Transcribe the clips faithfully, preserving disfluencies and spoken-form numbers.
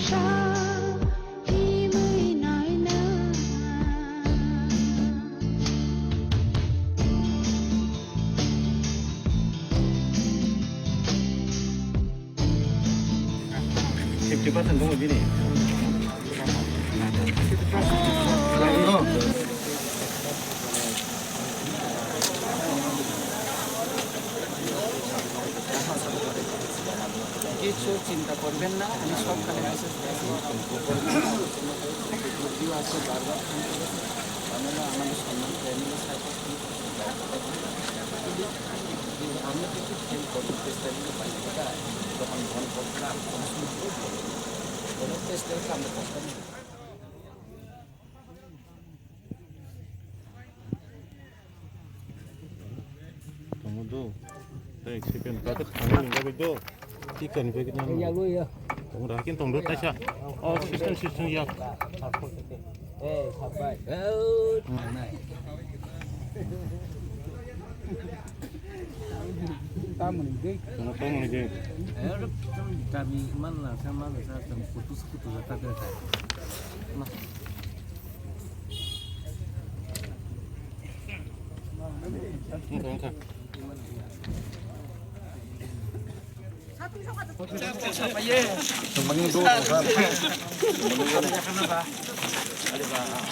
Fifty percent dong bini. কিছু চিন্তা করবেন না, আমি সবখানে মেসেজ দিয়েছি। যদিও আজকে বারবার ফোন করেছি, তাহলে আমাদের সম্মান ফ্যামিলি সাইড আমরা কিছু ফিল করবো, চেষ্টা কিন্তু পাই, এটা যখন মন করবো না, আমি কোনো সময় বলবো না। কোনো চেষ্টা হচ্ছে আমরা করতে নেই। Tunggu do. Tei, si pen paket tangwi wngya bai do. Tikan bai kita. Ya, lo ya. Tunggu dah, kin tunggu taisa. Oh, system, system ya. Eh, sabai. Tamoni dei. Tunggu tamoni dei. Eh, kami mana, sama mana, sama kutus kutus kata kata.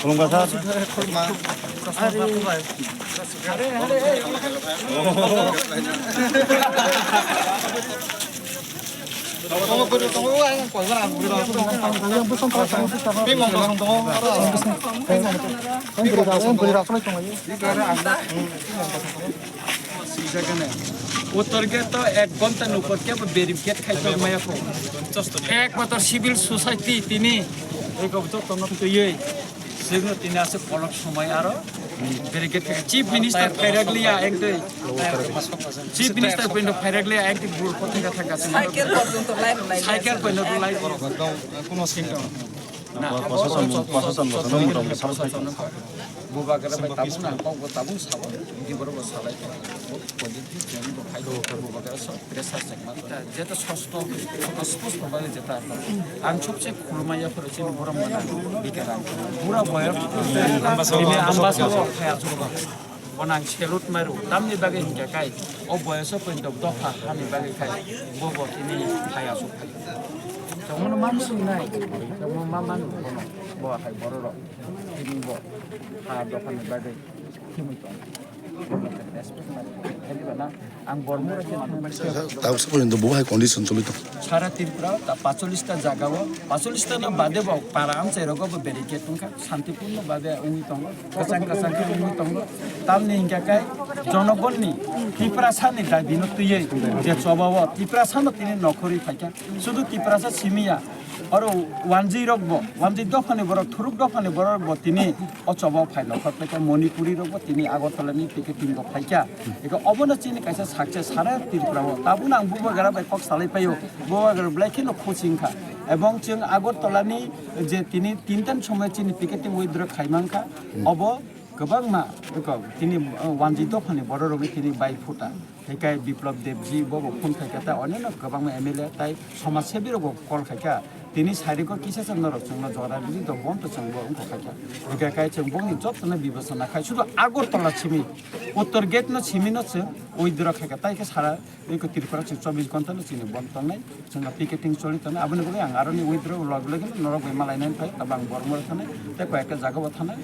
Khulumkha sir. Uttor gate to ek ghonta ni upor kebo barricade khai tongmaya kho. Ekmatro civil society tini eko jotono twiwi. Sino tini ase kolok somoi aro barricade khai. Chief Minister phairakliya engtwi. Chief Minister pointo phairakliya engtwi bul pothai thangka. Cycle porjonto lai rwlai. Cycle pointo lai. Kono symptom. Na, proshashan, proshashan, proshashan, proshashan, proshashan. Bubagra bai tabuk na, kok bo tabuk sabo, di borok bo salai. Positive change bo khai do, bubagra so pressure check ma. Jeta sosto, sosto, sosto bai jeta. Ang sobse khulumaya phoro chini borok mana, bikera. Pura boyos, ambassador, ambassador, phaya chuba. Bono ang salute mairu, tamni bagwi hinkhe kai, o boyoso poito dopha hani bagwi kai, bo bo tini hai asuk phai. Tongmano ma swinai, tongmano ma manu bono, bo hai bororok, tini bo ha dophani bagwi himwi tong. Respect mairu, hai diba na? Ang bormura khe mano. Tabuk se porjonto bo hai condition choli tong. Sara Tripura ta pacholish ta jaga o, pacholish ta no bade bo para amchai rogo bo barricade tongkha, santipurno bade wngwi tongo, kwchang kwchang khe wngwi tongo. Tamni hinkhe kai jonogonni Tiprasani dabino twiwi je choba o Tiprasano tini nokhorwi phaikha, sudu Tiprasa simiya, oro wanjwi rok bo, wanjwi dophani borok, thuruk dophani borok bo tini o choba o phai nokhor paikha, Manipuri rok bo tini Agartala ni picketing bo phaikha. Eko obono chini kaisa success sara Tripura o. Tabukno ang bubagra bai kok salai paio. Bubagra belai kheno khusi wngkha. Ebong chwng Agartala ni je tini tinta ni somoi chini picketing withdraw khai mankha. Obo kwbangma eko tini, uh, wanjwi dophani borok rokni tini bai phuta. Hinkhe Biplab Debji bo bo phone khaikha, tei oneno kwbangma M L A tei somaj sebi rok bo call khaikha. Tini sairiko kisa sa norok chwngno jora rwdi do, bonto chwng bo wngkha khaikha. Hinkhe kai chwng bongni jotono bibechona khai, sudu Agartala simi, Uttor gate no simi no chwng withdraw khaikha, tei khe sara eko Tripura chwng chobbish ghonta no chini bond tongnai, chwngno picketing choli tongnai, aboni bagwi ang aroni withdraw log logino norok bai malainani phai, tabang Bormoro thanai, tei koi ekta jaga bo thanai.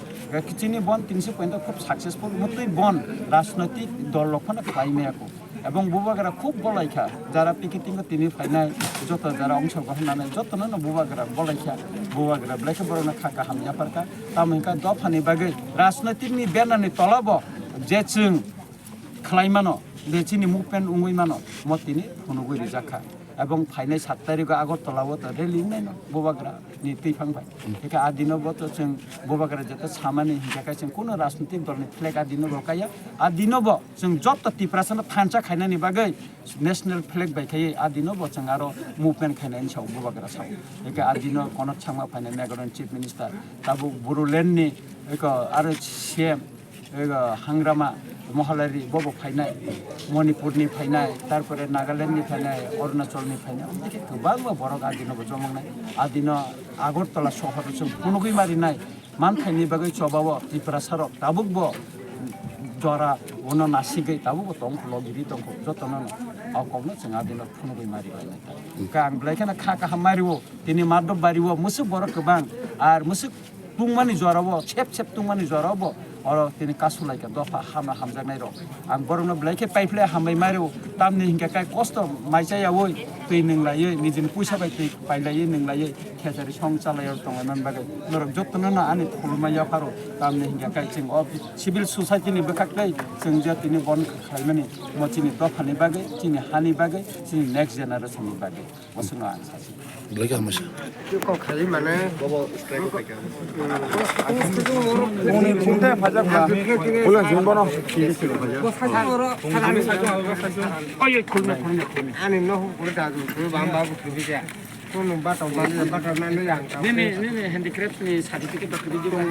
Chini bond tinsi point khub successful, mutwi bond rajnoitik dol rok phano khlai maya kho. Ebong bubagra khub bolaikha, jara picketing o tini phainai, joto jara ongsogron nanai, jotono no bubagra bolaikha, bubagra belai khe borokno kha kaham yapharkha, tamo hinkhe dophani bagwi rajnoitik ni banner ni tola bo je chwng khlai mano, je chini movement wngwi mano, mo tini phunugwi rijak kha. Ebong phainai sat tarikh o Agartala o to rally wngnai no bubagra ni twiphang bai. Hinkhe a dino bo to chwng bubagra jeta samani hinkhe khe chwng kuno rajnitik dol ni flag a dino bo kaya. A dino bo chwng joto Tiprasa no thansa khainani bagwi national flag bai khaiwi a dino bo chwng aro movement khainani sao bubagra sao. Hinkhe a dino Konod Sangma phainai Nagaland Chief Minister, tabuk Bodoland ni eko aro C M, ego Hangrama, Mohalari bobo phainai, Manipurni phainai, tarpore Nagalandni phainai, Arunachalni phainai, omo khe kwbangma borok adino bo jomongnai. Adino Agartala sohoro chwng phunugwi marinai, manthaini bagwi chobao Tiprasarok tabukbo jora bono nasigwi tabukbo tongkho, logiri tongkho, jotono o kokno chwng adino phunugwi marilainai. Khe ang belai kheno kha kaham mario, tini Madhobbario mwswk borok kwbang, ar mwswk tungmani jorao, sep sep tungmani jorao bo oro tini kasulaikha dopha hamna hamjaknai rok. Ang borokno belai khe paiphle hambai mario, tamni hinkhe kai kosto mai chayaui twi nwnglaiwi, nijini puisa bai twi pailaiwi nwnglaiwi, khesari song chalaiwi tonglaimani bagwi norok jotono no ani khulumma yapharo. Tamni hinkhe kai chwng o civil society ni bwkhak tei chwng je tini bon khlaimani mo chini dophani bagwi, chini hani bagwi, chini next generation ni bagwi. Aswkno ang sasi. Belai khe hamasa. Kok khali mane. Bobo strike kok khaikha. Bole jumbo no. Ani no bole da du, bam babu tu bija. Kono bato bali bato na le yang. Nini, nini handicraft ni certificate ba kudi juga.